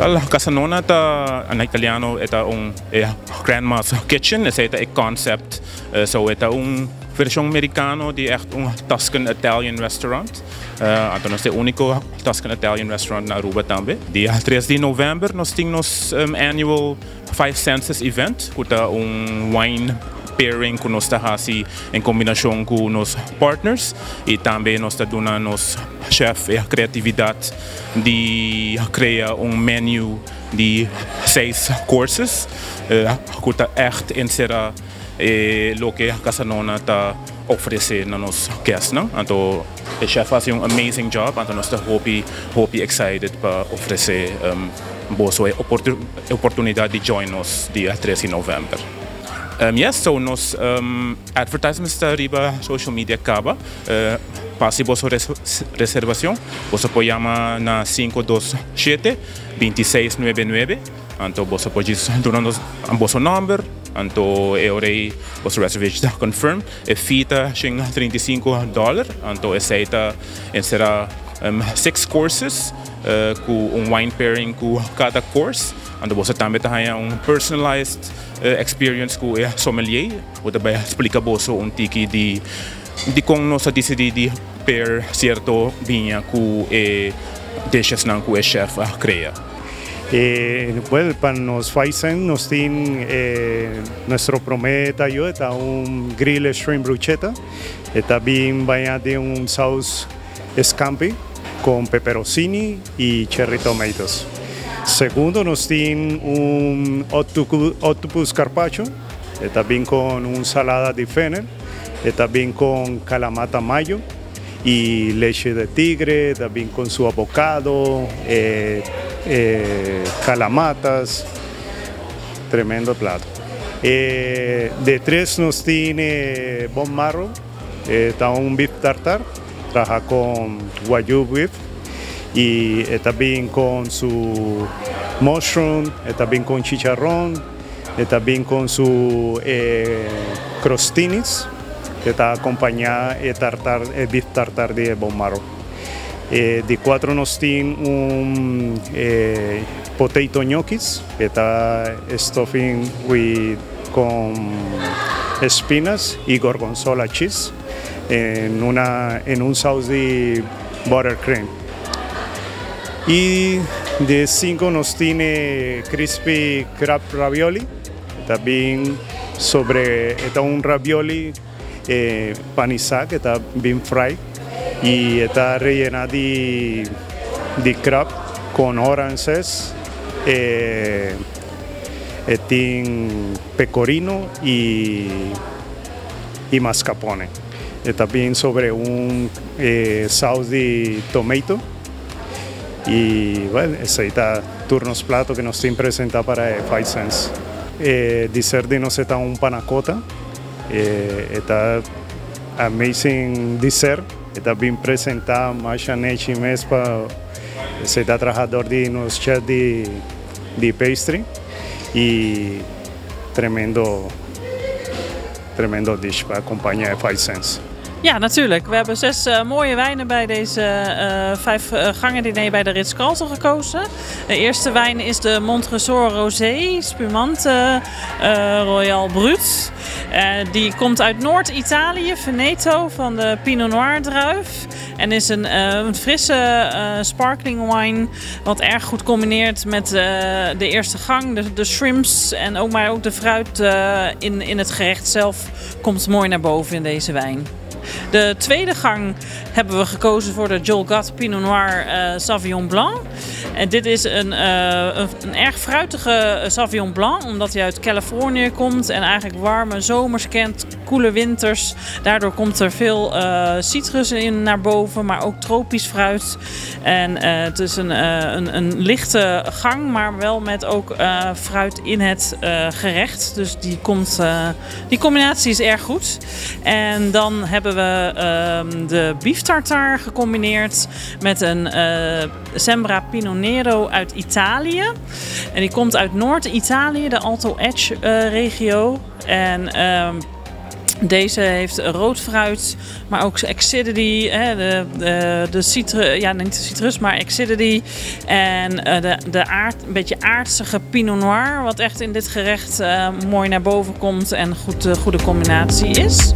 Well, Casa Nona ta, na italiano, e ta un grandma's kitchen, esey ta e concept. So e ta un version Mericano di echt un Tuscan Italian restaurant. Anto nos ta e unico Tuscan Italian restaurant na Aruba tambe. Dia 3 di november nos tin nos annual Five Senses event, cu ta un wine pairing cu nos ta haci en combinacion cu nos partners y tambe nos ta duna nos chef e creatividad di crea un menu di seis courses cu ta echt encera e loke Casa Nona ta ofrece na nos guestnan. Anto e chef a haci un amazing job, anto nos ta hopi hopi excited pa ofrece boso e oportunidad di join nos dia 3 di november. Yes, so nos advertisements ta riba social media caba. Pa haci boso reservacion, boso por yama na 527 2699. Anto boso por djis duna nos boso nomber, anto e ora ei boso reservation ta confirm. E fee ta $135, anto esei ta encera six courses cu un wine pairing cu cada course. Anto boso tambe ta haya un personalized experience cu e sommelier, cu ta bay splica boso un tiki di dicon nos a dicidi di pair cierto biña cu e dishesnan cu e chef a crea. Well, pa nos Five Cents nos tin nuestro prome tayo, ta un grilled shrimp bruschetta. E ta bin baña den un saus scampi con peperoncini y cherry tomatoes. Segundo nos tin un octopus carpaccio. E ta bin con un salada di fennel. E ta bin con kalamata mayo y leche de tigre, ta bin con su avocado, calamatas, tremendo plato. De tres nos tin bone marrow, ta un beef tartar, traha con wagyu beef y e ta bin con su mushroom, e ta bin con chicharron, e ta bin con su crostinis, cu ta acompaña e tartar, e beef tartar di e bone marrow. Di cuatro nos tin un potato gnocchis, cu ta stuffing with con espinas y gorgonzola cheese en un saus di buttercream. Y di cinco nos tin crispy crab ravioli, ta bin sobre, ta un ravioli panisa cu ta bin fry y ta reyena di crab con oranges, tin pecorino y mascarpone. Ta bin sobre un saus di tomato y, well, esey ta tur nos plato cu nos tin presenta pa Five Cents. Dessert di nos ta un panna cotta, ta amazing dessert, ta bin presenta mas nechi mes pa esey ta trahador di nos chef di pastry y tremendo tremendo dish pa acompaña Five Cents. Ja, natuurlijk. We hebben zes mooie wijnen bij deze vijf gangen diner bij de Ritz-Carlton gekozen. De eerste wijn is de Montresor Rosé Spumante Royal Brut. Die komt uit Noord-Italië, Veneto, van de Pinot Noir druif. En is een frisse sparkling wine, wat erg goed combineert met de eerste gang, de shrimps en ook, maar ook de fruit in het gerecht zelf komt mooi naar boven in deze wijn. De tweede gang hebben we gekozen voor de Joel Gott Pinot Noir Sauvignon Blanc. En dit is een erg fruitige Sauvignon Blanc, omdat hij uit Californië komt en eigenlijk warme zomers kent, koele winters. Daardoor komt er veel citrus in naar boven, maar ook tropisch fruit. En het is een lichte gang, maar wel met ook fruit in het gerecht. Dus die combinatie is erg goed. En dan hebben we de beef tartare gecombineerd met een Cembra Pinot Nero uit Italië. En die komt uit Noord-Italië, de Alto Adige regio. En Deze heeft rood fruit, maar ook acidity, hè, de citrus, ja, niet de citrus, maar acidity. En de een beetje aardsige Pinot Noir, wat echt in dit gerecht mooi naar boven komt en goede combinatie is.